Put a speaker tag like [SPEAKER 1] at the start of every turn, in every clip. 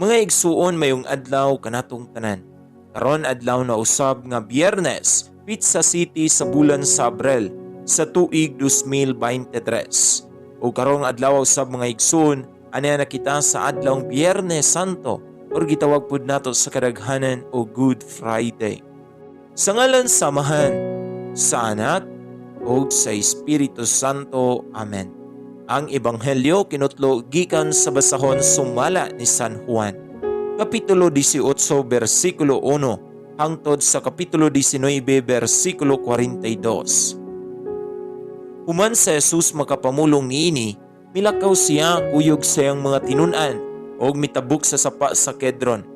[SPEAKER 1] Mga igsuon, mayong adlaw kanatong tanan. Karon adlaw na usab nga Biyernes, petsa 7 sa bulan sa Abril sa tuig 2023. O karong adlaw usab, mga igsuon, ania na kita sa adlawng Biyernes Santo or gitawag pud nato sa kadaghanan o Good Friday. Sa ngalan sa Amahan, sa Anak, ug sa Espiritu Santo. Amen. Ang Ebanghelyo kinutlo gikan sa basahon sumala ni San Juan. Kapitulo 18 bersikulo 1 hangtod sa kapitulo 19 bersikulo 42. Human sa Jesus makapamulong niini, milakaw siya kuyog sa iyang mga tinun-an og mitabok sa sapa sa Kedron.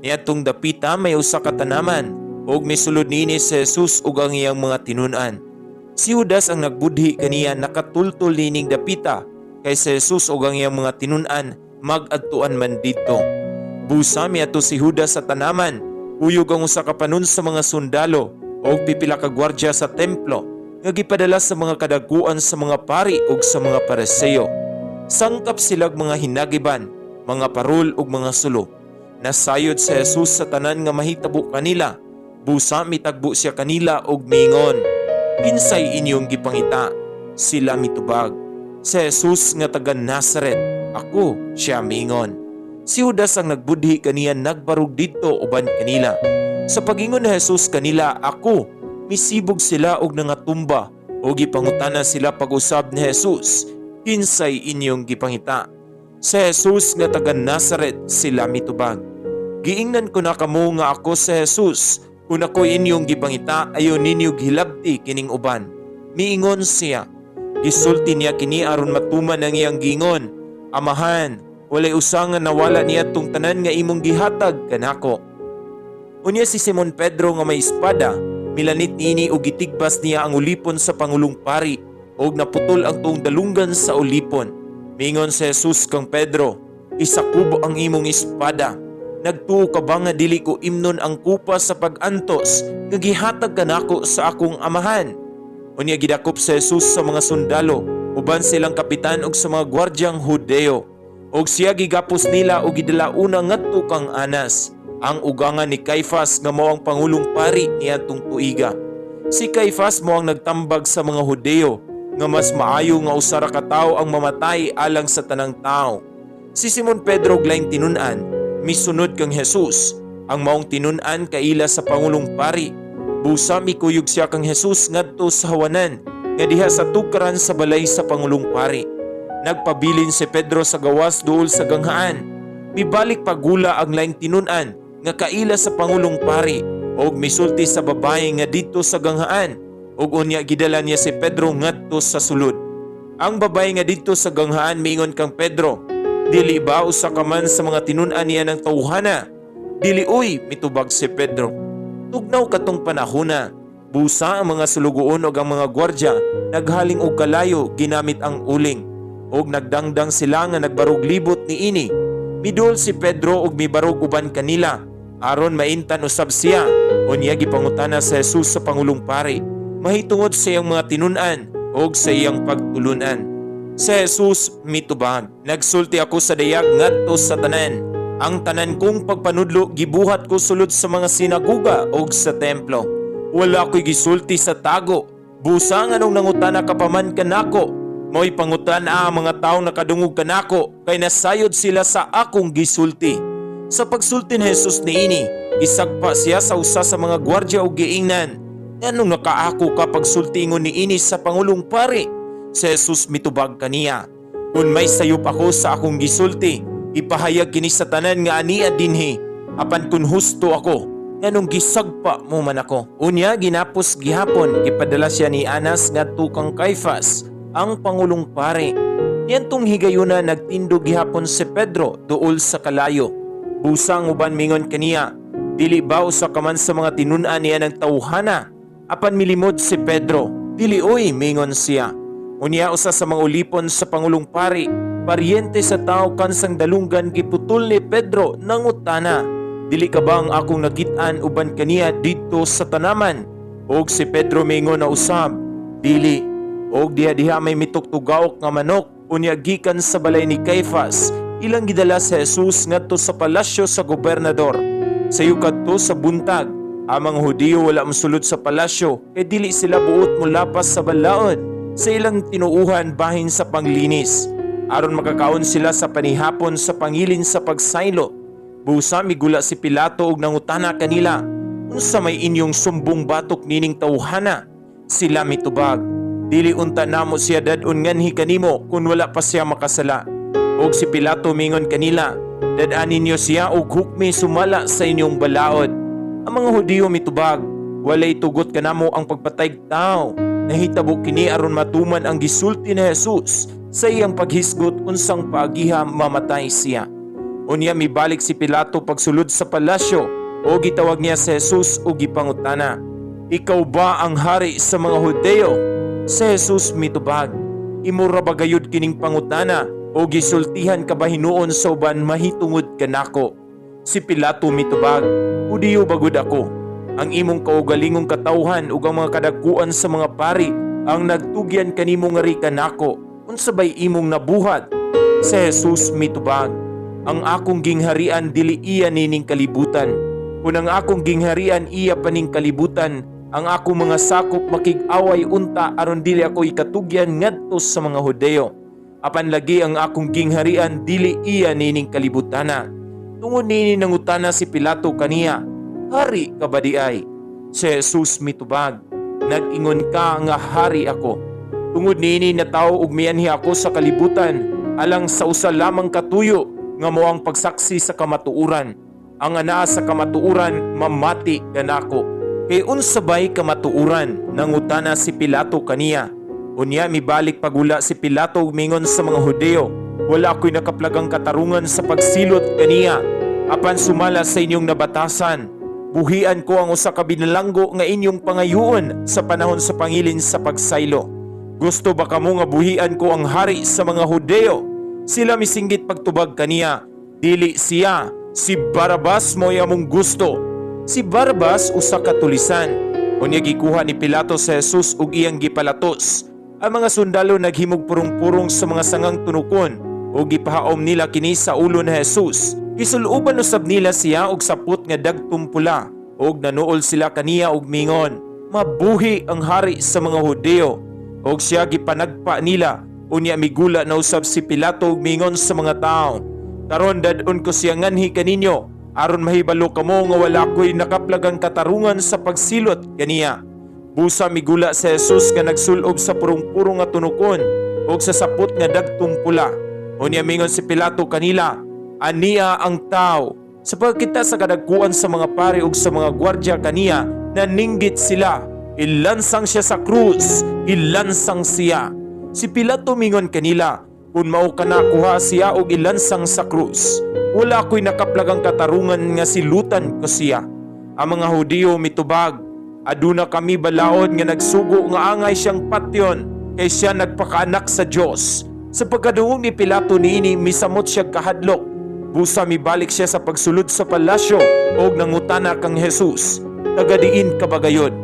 [SPEAKER 1] Niadtong dapita may usa ka tanaman og misulod niini si Jesus ug ang iyang mga tinun-an. Si Judas ang nagbudhi kaniya nakatultol niining dapita kay si Jesus ug ang iyang mga tinun-an mag-adtuan man didto. Busa miadto si Judas sa tanaman, kuyog ang usa ka panon sa mga sundalo ug pipila ka gwardya sa templo nga gipadala sa mga kadaguan sa mga pari ug sa mga Pariseo. Sangkap silag mga hinagiban, mga parol ug mga sulo. Nasayod si Jesus sa tanan nga mahitabo kanila. Busa mitagbo siya kanila ug miingon, "Kinsay inyong gipangita?" Sila mitubag, "Si Jesus nga taga Nazaret." "Ako siya," miingon. Si Judas ang nagbudhi kaniya nagbarog didto uban kanila. Sa pagingon ni Jesus kanila, "Ako," misibog sila og nangatumba ug gipangutana sila pag-usab ni Jesus, "Kinsay inyong gipangita?" "Si Jesus nga taga Nazaret," sila mitubag. "Giingnan ko na kamo nga ako si Jesus. Kung ako inyong gipangita, ayaw ninyo gilabti kining uban." Miingon siya. Gisulti niya kini aron matuman ang iyang giingon, "Amahan, walay usa nga nawala niadtong tanan nga imong gihatag kanako." Unya si Simon Pedro nga may espada, milanit niini og gitigbas niya ang ulipon sa pangulong pari og naputol ang tuong dalunggan sa ulipon. Mingon si Jesus kang Pedro, "Isakubo ang imong espada. Nagtuo ka ba nga dili ko imnon ang kupa sa pag-antos nga gihatag kanako sa akong Amahan?" Unya gidakop si Jesus sa mga sundalo uban silang kapitan og sa mga gwardyang Hudeo. Og siya gigapos nila og gidala una ngadto kang Anas, ang ugangan ni Caifas nga mao ang pangulong pari niadtong tuiga. Si Caifas mao ang nagtambag sa mga Hudeo nga mas maayo nga usa ra ka tawo ang mamatay alang sa tanang tao. Si Simon Pedro ug laing tinun-an misunod kang Jesus. Ang maong tinun-an kaila sa pangulong pari. Busa mikuyog siya kang Jesus ngadto sa hawanan nga diha sa tukaran sa balay sa pangulong pari. Nagpabilin si Pedro sa gawas duol sa ganghaan. Mibalik pagula ang laing tinun-an nga kaila sa pangulong pari og misulti sa babae nga didto sa ganghaan ug unya gidala niya si Pedro ngadto sa sulod. Ang babae nga didto sa ganghaan miingon kang Pedro, "Dili ba usa ka man sa mga tinun-an niya ng tawhana?" "Dili uy," mitubag si Pedro. Tugnaw katong panahona. Busa ang mga sulugoon ug ang mga gwardya naghaling og kalayo ginamit ang uling ug nagdangdang sila nga nagbarog libot niini. Midul si Pedro ug mibarog uban kanila aron maintan usab siya. Unya gipangutana sa Jesus sa pangulong pari mahitungod sa iyang mga tinun-an ug sa iyang pagtulunan. Si Jesus mitubag, "Nagsulti ako sa dayag ngadto sa tanan. Ang tanan kong pagpanudlo gibuhat ko sulod sa mga sinaguga ug sa templo. Wala ko'y gisulti sa tago. Busa nganong nangutana ka pa man kanako? Mao'y pangutana ang mga taong nakadungog kanako kay nasayod sila sa akong gisulti." Sa pagsulti ni Jesus niini, gisagpa siya sa usa sa mga gwardya ug giingnan, "Nganong nakaako ka pagsulti ingon niini sa pangulong pari?" Si Jesus mitubag kaniya, "Kung may sayop ako sa akong gisulti, ipahayag kini sa tanan nga ania dinhi. Apan kung husto ako, nganong gisagpa mo man ako?" Unya ginapos gihapon, gipadala siya ni Anas ngadto kang Caifas, ang pangulong pari. Niadtong higayuna nagtindog gihapon si Pedro duol sa kalayo. Busa ang uban mingon kaniya, "Dili ba usa ka man sa mga tinun-an niya ng tawhana?" Apan milimod si Pedro. "Dili oy," mingon siya. Unya usa sa mga ulipon sa pangulong pari, paryente sa tawo kansang dalunggan giputol ni Pedro, nangutana, "Dili ka ba ang akong nakit-an uban kaniya didto sa tanaman?" Og si Pedro mingon na usab, "Dili." Og diha-diha may mituktugaok nga manok unya gikan sa balay ni Caifas. ilang gidala si Jesus ngadto sa palasyo sa gobernador. Sayo kadto sa buntag, ang mga Hudiyo wala mosulod sa palasyo kay dili sila buot molapas sa balaod sa ilang tinuuhan bahin sa panglinis, aron makakaon sila sa panihapon sa pangilin sa pagsaylo. Busa migula si Pilato og nangutana kanila, "Unsa may inyong sumbong batok nining tawhana?" Sila mitubag, "Dili unta namo siya dad-on nganhi kanimo kung wala pa siya makasala." Og si Pilato mingon kanila, "Dad-a ninyo siya og hukmi sumala sa inyong balaod." Ang mga Hudiyo mitubag, "Walay tugot kanamo ang pagpatayg tao." Nahitabo kini aron matuman ang gisulti ni Jesus sa iyang paghisgot unsang paagiha mamatay siya. Unya mibalik si Pilato pagsulod sa palasyo o gitawag niya si Jesus o gipangutana, "Ikaw ba ang hari sa mga Hudeo?" Si Jesus mitubag, "Imo ra ba gayud kining pangutana o gisultihan ka ba hinuon sa uban mahitungod kanako?" Si Pilato mitubag, "Hudiyo ba gud ako? Ang imong kaugalingong katawhan ug ang mga kadagkuan sa mga pari ang nagtugyan kanimo ngari kanako. Unsa bay imong nabuhat?" Si Jesus mitubag, "Ang akong gingharian dili iya nining kalibutan. Kung ang akong gingharian iya pa ning kalibutan, ang akong mga sakop makig-away unta aron dili ako ikatugyan ngadto sa mga Hudeo. Apan lagi ang akong gingharian dili iya nining kalibutana." Tungod niini nangutana si Pilato kaniya, "Hari ka ba diay?" Si Jesus mitubag, "Nag-ingon ka nga hari ako. Tungod niini natawo ug mianhi ako sa kalibutan alang sa usa lamang katuyo nga mao ang pagsaksi sa kamatuoran. Ang anaa sa kamatuoran mamati kanako." "Kay unsa bay kamatuoran?" nangutana si Pilato kaniya. Unya mibalik pagula si Pilato ug mingon sa mga Hudeo, "Wala ako'y nakaplagang katarungan sa pagsilot kaniya. Apan sumala sa inyong nabatasan, buhian ko ang usa ka binalanggo nga inyong pangayoon sa panahon sa pangilin sa pagsaylo. Gusto ba kamo nga buhian ko ang hari sa mga Hudeo?" Sila misinggit pagtubag kaniya, "Dili siya, si Barabas mo'y among gusto." Si Barabas usa ka tulisan. Unya gikuha ni Pilato si Jesus ug iyang gipalatos. Ang mga sundalo naghimog purong-purong sa mga sangang tunukon ug gipahaom nila kini sa ulo ni Jesus. Gisuloban usab nila siya og sapot nga dagtong pula ug nanuol sila kaniya og mingon, "Mabuhi ang hari sa mga Hudeo." Og siya gipanagpa nila. Unya migula na usab si Pilato ug mingon sa mga tao, "Karon dad-on ko siya nganhi kaninyo aron mahibalo kamo nga wala ko'y nakaplagang katarungan sa pagsilot kaniya." Busa migula si Jesus nga nagsulob sa purong-purong nga tunukon ug sa sapot nga dagtong pula. Unya mingon si Pilato kanila, "Ania ang tao." Sa pagkita sa kadagkuan sa mga pari ug sa mga gwardya kaniya, naninggit sila, "Ilansang siya sa krus, ilansang siya." Si Pilato mingon kanila, "Kung mao kana, kuha siya og ilansang sa krus. Wala ko'y nakaplagang katarungan nga silutan ko siya." Ang mga Hudiyo mitubag, "Aduna kami balaod nga nagsugo nga angay siyang patyon kay siya nagpakaanak sa Dios." Sa pagkadungog ni Pilato niini, misamot siya kahadlok. Busa mibalik siya sa pagsulod sa palasyo og nangutana kang Jesus, "Taga diin ka ba gayod?"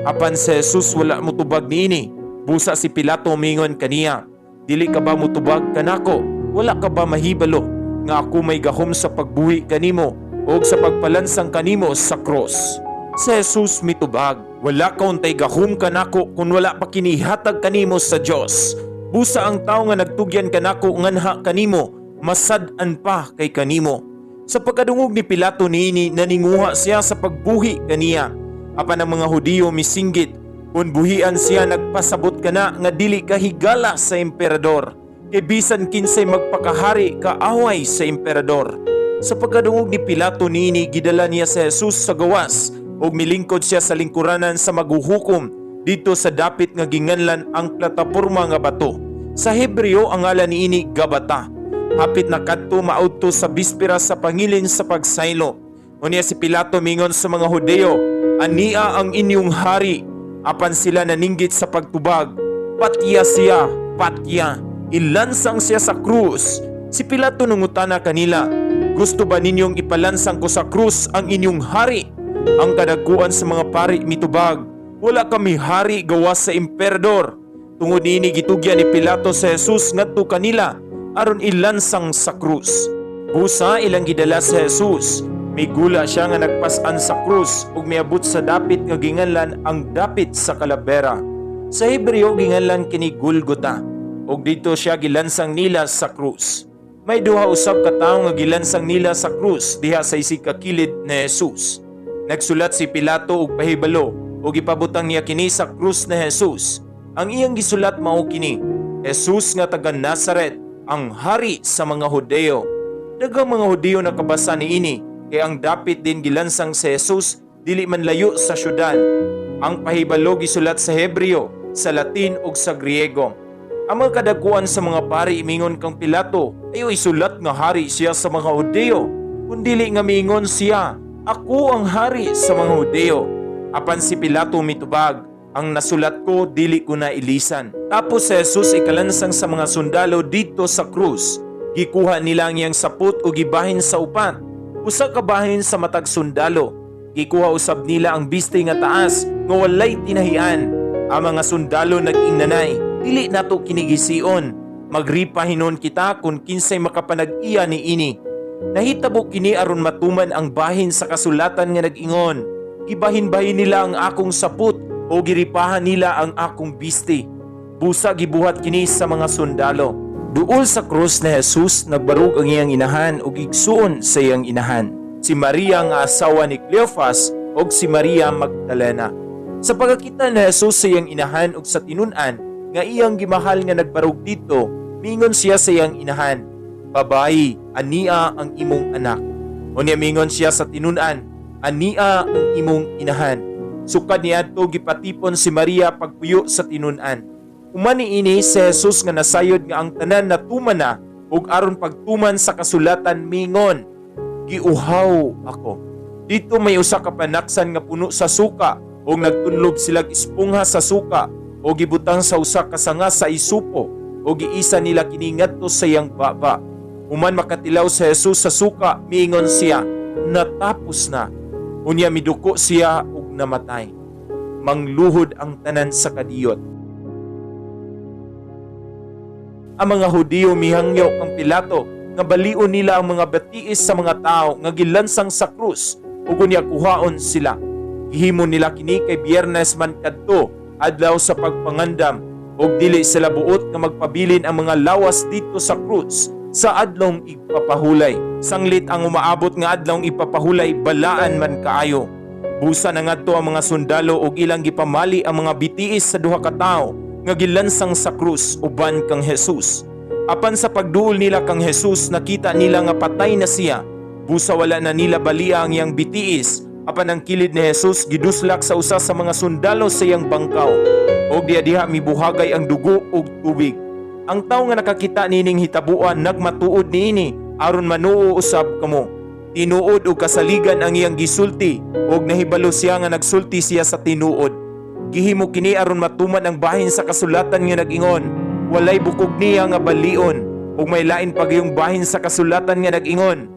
[SPEAKER 1] Apan si Jesus wala motubag niini. Busa si Pilato mingon kaniya, "Dili ka ba motubag kanako? Wala ka ba mahibalo nga ako may gahom sa pagbuhi kanimo o sa pagpalansang kanimo sa cross?" Si Jesus mitubag, "Wala ka untay gahom kanako kung wala pa kini ihatag kanimo sa Dios. Busa ang tao nga nagtugyan kanako nganha kanimo, masad-an pa kay kanimo." Sa pagkadungog ni Pilato niini, naninguha siya sa pagbuhi kaniya. Apan ang mga Hudiyo misinggit, "Kung buhian siya, nagpasabot ka na nga dili ka higala sa emperador. Kay bisan kinsay magpakahari, kaaway sa emperador." Sa pagkadungog ni Pilato niini, gidala niya si Jesus sa gawas ug milingkod siya sa lingkuranan sa maghuhukom didto sa dapit nga ginganlan ang Plataporma nga Bato. Sa Hebreo ang ngalan niini Gabata. Hapit na kadto maudto sa bispera sa pangilin sa pagsaylo. Unya si Pilato mingon sa mga Hudeo, "Ania ang inyong hari." Apan sila naninggit sa pagtubag, "Patya siya, patya. Ilansang siya sa krus." Si Pilato nangutana kanila, "Gusto ba ninyong ipalansang ko sa krus ang inyong hari?" Ang kadagkuan sa mga pari mitubag, "Wala kami hari gawas sa emperador." Tungod niini gitugyan ni Pilato sa Jesus ngadto kanila aron ilansang sa krus. Busa ilang gidala si Jesus. Migula siya nga nagpas-an sa krus ug miabot sa dapit nga ginganlan ang dapit sa Kalabera. Sa Hebreo ginganlan kini Golgota. Ug didto siya gilansang nila sa krus. May duha usab ka tawo nga gilansang nila sa krus diha sa isig ka kilid ni Jesus. Nagsulat si Pilato og pahibalo ug gipabutang niya kini sa krus ni Jesus. Ang iyang gisulat mao kini: Jesus nga taga Nazaret, ang hari sa mga Hudeo. Daghang mga Hudeo nakabasa niini kay ang dapit diin gilansang si Jesus dili man layo sa syudad. Ang pahibalo gisulat sa Hebreo, sa Latin ug sa Griego. Ang mga kadakuan sa mga pari mingon kang Pilato, "Ayaw isulat nga hari siya sa mga Hudeo, kundili nga mingon siya, 'Ako ang hari sa mga Hudeo.'" Apan si Pilato mitubag, "Ang nasulat ko, dili ko na ilisan." Tapos si Jesus ikalansang sa mga sundalo didto sa krus. Gikuha nila ang iyang sapot ug gibahin sa upat. Usa ka bahin sa matag sundalo. Gikuha usab nila ang bisti nga taas nga walay tinahian. Ang mga sundalo nag-ingnanay, "Dili nato kini gision. Magripa hinuon kita kung kinsay makapanag-iya niini." Nahitabo kini aron matuman ang bahin sa kasulatan nga nag-ingon, "Gibahin-bahin nila ang akong sapot o giripahan nila ang akong bisti." Busa gibuhat kini sa mga sundalo. Duol sa krus ni Jesus nagbarog ang iyang inahan ug igsuon sa iyang inahan, si Maria nga asawa ni Cleophas ug si Maria Magdalena. Sa pagkakita ni Jesus sa iyang inahan ug sa tinun-an nga iyang gimahal nga nagbarog didto, mingon siya sa iyang inahan, "Babayi, ania ang imong anak." Unya mingon siya sa tinun-an, "Ania ang imong inahan." Sukad niadto gipatipon si Maria pagpuyo sa tinun-an. Human niini si Jesus nga nasayod nga ang tanan natuman na ug aron pagtuman sa kasulatan mingon, "Giuhaw ako." Didto may usa ka panaksan nga puno sa suka ug nagtunlob silag espongha sa suka o gibutang sa usa ka sanga sa isupo o giisa nila kini ngadto sa iyang baba. Human makatilaw si Jesus sa suka, miingon siya, "Natapos na." Unya miduko siya ug namatay. Mangluhod ang tanan sa kadiyot. Ang mga Hudiyo mihangyo kang Pilato nga balion nila ang mga batiis sa mga tao nga gilansang sa krus ug unya kuhaon sila. Gihimo nila kini kay Biyernes man kadto, adlaw sa pagpangandam, ug dili sila buot nga magpabilin ang mga lawas didto sa krus sa adlong igpapahulay. Sanglit ang umaabot nga adlong ipapahulay balaan man kaayo. Busa nangadto ang mga sundalo ug ilang gipamali ang mga bitiis sa duha ka tawo nga gilansang sa krus uban kang Jesus. Apan sa pagduol nila kang Jesus, nakita nila nga patay na siya. Busa wala na nila balia ang iyang bitiis. Apan ang kilid ni Jesus giduslak sa usa sa mga sundalo sa iyang bangkaw. Og diha diha mibuhagay ang dugo ug tubig. Ang tawo nga nakakita nining hitabuan nagmatuod niini aron manuo usab kamo. Tinuod ug kasaligan ang iyang gisulti ug nahibalo siya nga nagsulti siya sa tinuod. Gihimo kini aron matuman ang bahin sa kasulatan nga nag-ingon, "Walay bukog niya nga balion." Ug may lain pa gayong bahin sa kasulatan nga nag-ingon,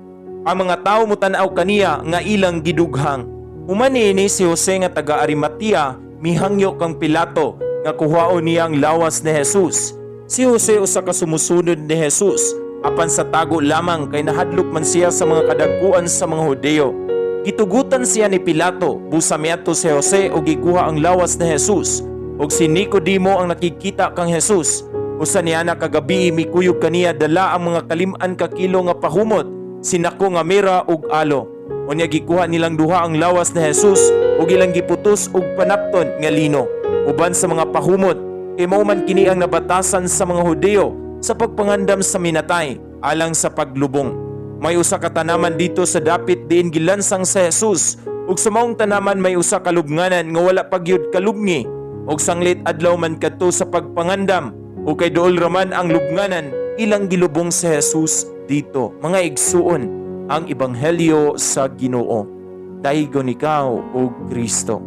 [SPEAKER 1] "Ang mga tawo motan-aw kaniya nga ilang gidughang." Human niini si Jose nga taga Arimatea mihangyo kang Pilato nga kuhaon niya ang lawas ni Jesus. Si Jose usa ka sumusunod ni Jesus apan sa tago lamang kay nahadlok man siya sa mga kadagkuan sa mga Hudeo. Gitugutan siya ni Pilato, busa miadto si Jose ug gikuha ang lawas ni Jesus. Ug si Nicodemo ang nakikita kang Jesus. Usa niana ka gabii mikuyog kaniya dala ang mga kalim-an ka kilo nga pahumot, sinako nga mira ug aloe. Unya gikuha nilang duha ang lawas ni Jesus ug ilang giputos og panapton nga lino uban sa mga pahumot, kay mao man kini ang nabatasan sa mga Hudeo sa pagpangandam sa minatay alang sa paglubong. May usa ka tanaman didto sa dapit diin gilansang sa Jesus ug sa maong tanaman may usa ka lubnganan nga wala pa gyud kalubngi. Ug sanglit adlaw man kadto sa pagpangandam ug kay duol raman ang lubnganan, ilang gilubong si Jesus didto. Mga igsuon, ang ebanghelyo sa Ginoo. Daygon ikaw, o Kristo.